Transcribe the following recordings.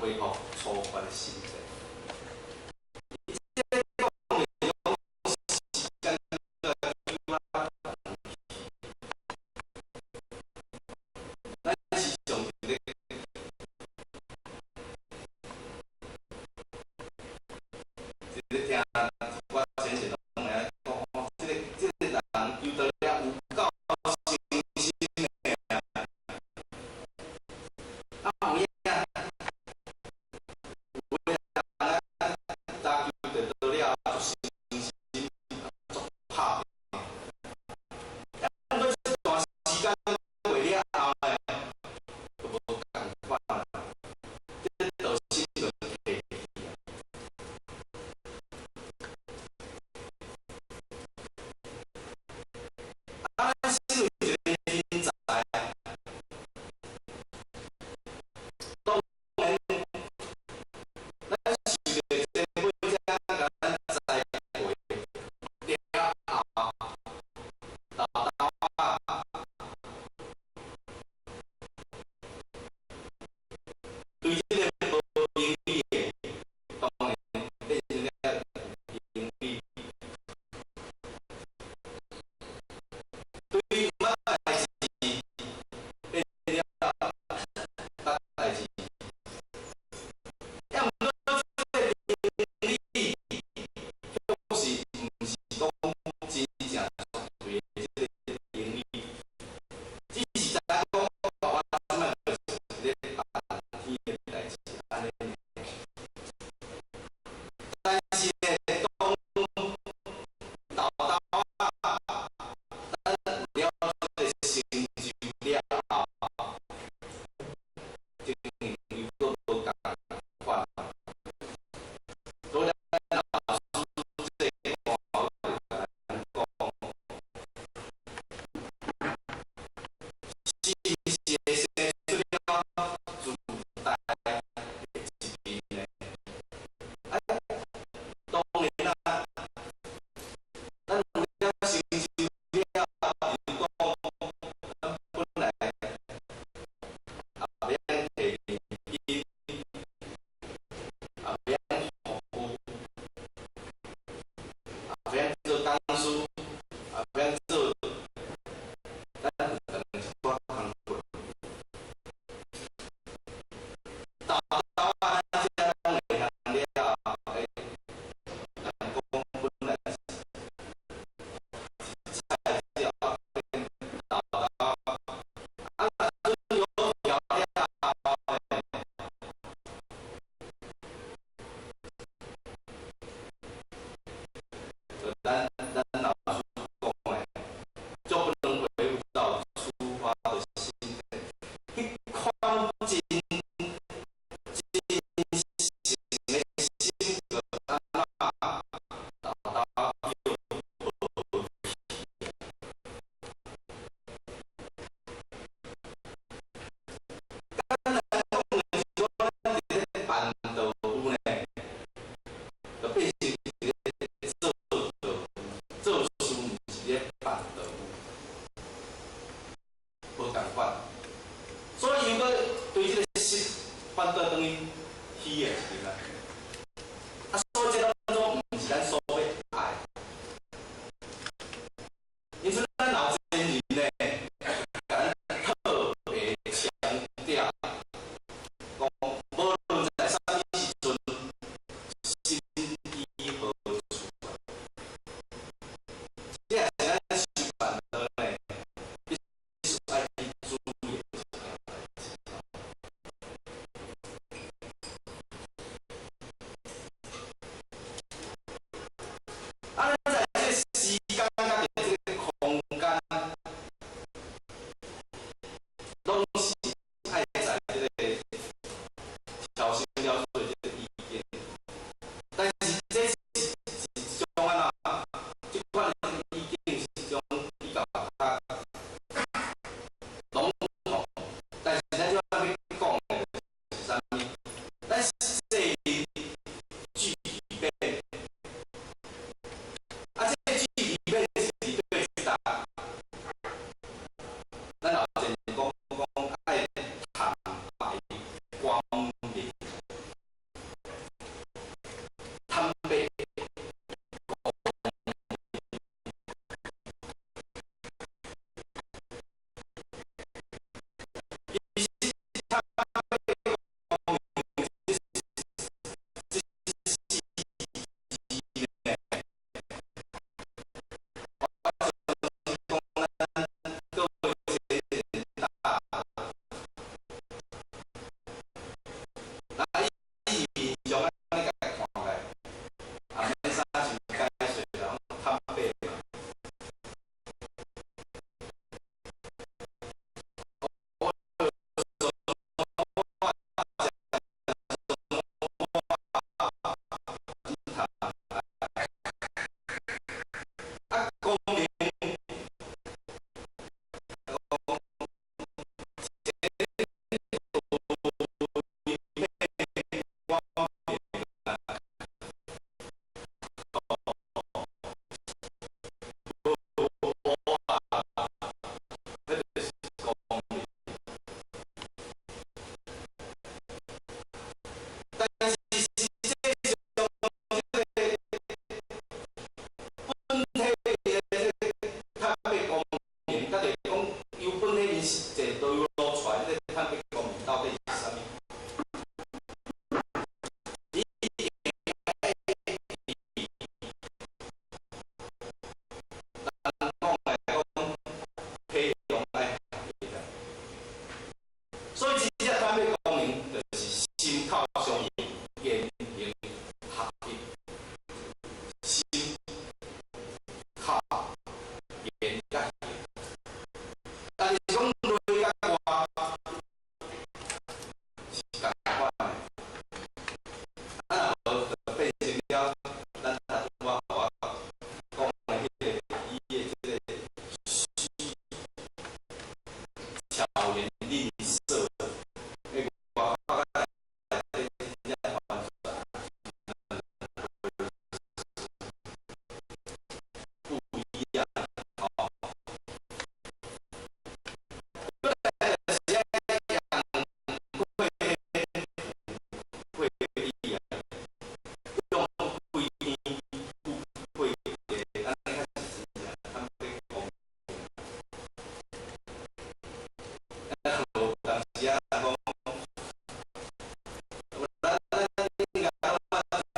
恢復初發的心智。這個講的時間較久，咱是上一個一個聽一寡先賢攏會曉講哦，這個人求道了有夠誠心的啊，啊有影，有的人啊，早求著道了足誠心，足拍拼，啊，毋過這段時間過了後呢，就無仝款啊，這道心就退去啊。啊，咱身為一個人才，當然，咱受著前輩者共咱栽培了後，沓沓仔對這個無明理的，當然變成了有明理。對毋捌代誌，變了捌代誌。啊，毋過這個明理，確實毋是講真正絕對的這個明理，只是知影講，我這擺就是咧辦天的代誌，按呢爾。但是呢，當沓沓仔，咱有了這個成就了後，情形又閣無仝款。所以咱老師這段話會共咱講，是毋是會生出了自大的一面呢？哎，當然啦，咱有了成就了，比如講，咱本來也袂曉提現金，也袂曉服務，也袂曉做講師，也袂曉做，咱有可能一寡工課。沓沓仔咱這攏會曉了，欸，人講本來是菜鳥變沓沓，啊，若陣有條了後呢，就咱老師講的，就不能恢復到初發的心態，彼款真真誠的心，就按怎沓沓叫無去啊。簡單講就是講，咱佇咧辦道夫呢，就變成一個做道做事，毋是咧辦道夫，無仝款。所以伊閣對這個失反倒轉去虛的一面啊。啊，所以這攏總毋是咱所欲愛。因此，咱老前人呢，共咱特別強調，講無論在啥物時陣，心依何處？這也是咱修辦道呢，必須愛去注意的一件代誌。啊，咱在這個時間佮這個空間，攏是愛在這個超生了出的這個意見。但是這是一種按怎？這款的意見是一種比較較籠統，但是咱這擺欲講的就是啥物？咱世人具體變，啊，這個具體變是佇對佗？咱老前講講愛坦白光明，相應，言行合一，心口言佮行。但是講內佮外是仝款的，啊若無就變成了咱頭拄仔我講的彼個伊的這個虛巧言令色，的外口佮內底真正完全不一樣，吼。閣來就是愛養愧天愧地啊，仰愧天有愧地，按呢才是真正坦白講。啊，無當時啊講，咱應該攏捌聽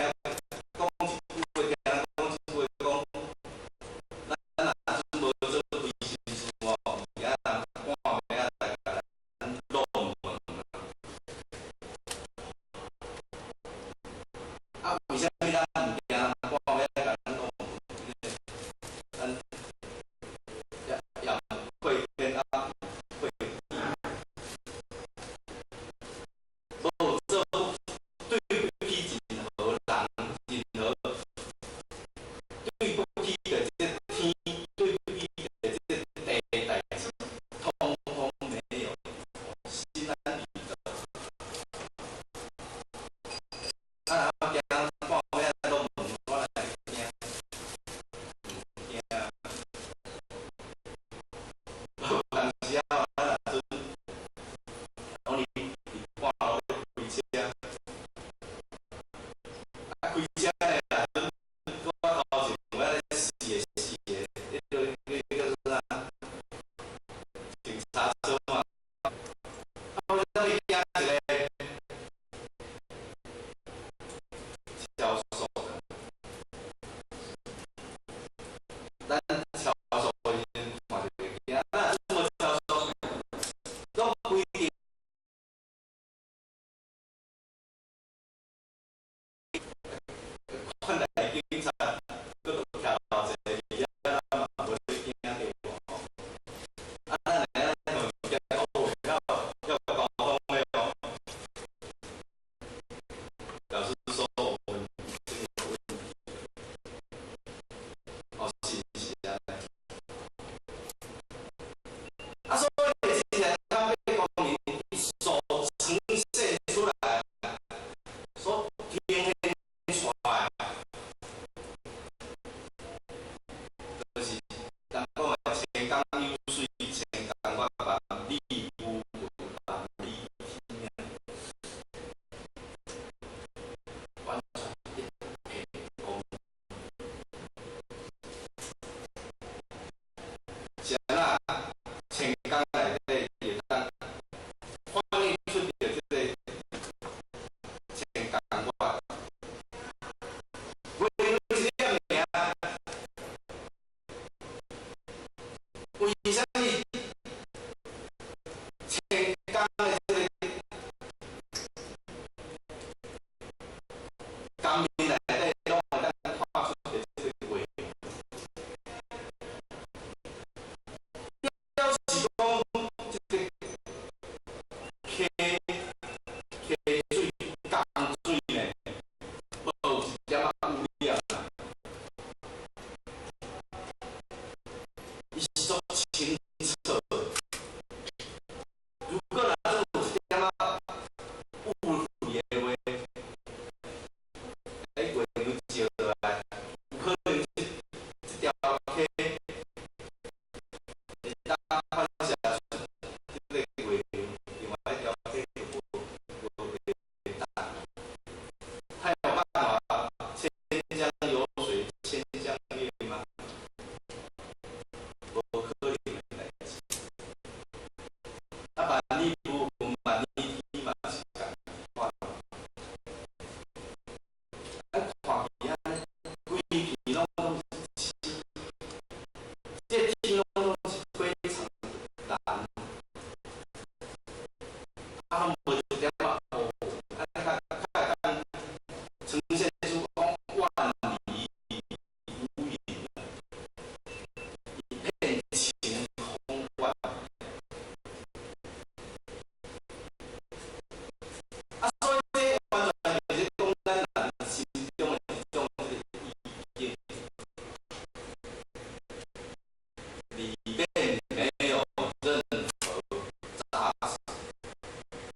講一句話，聽人講一句話講，咱若陣無做虧心事吼，驚人半暝仔來共咱挵門啊！啊，為啥物咱毋驚人半暝仔共咱挵門？咱仰愧天啊，愧地，無做對不起任何人，任何對不起著這天，對不起著這地代誌，通通沒有，心安理得。啊，若驚半暝仔挵門，我來驚？毋驚。有當時啊，我若陣，講你佇半路咧開車，啊開車的若陣，我頭前有咧四个四个，彼個彼個叫做啥？警察車嘛。啊，我啥物驚一個超速的？咱超速的時陣看著會驚，咱若無超速，攏規定款來驚。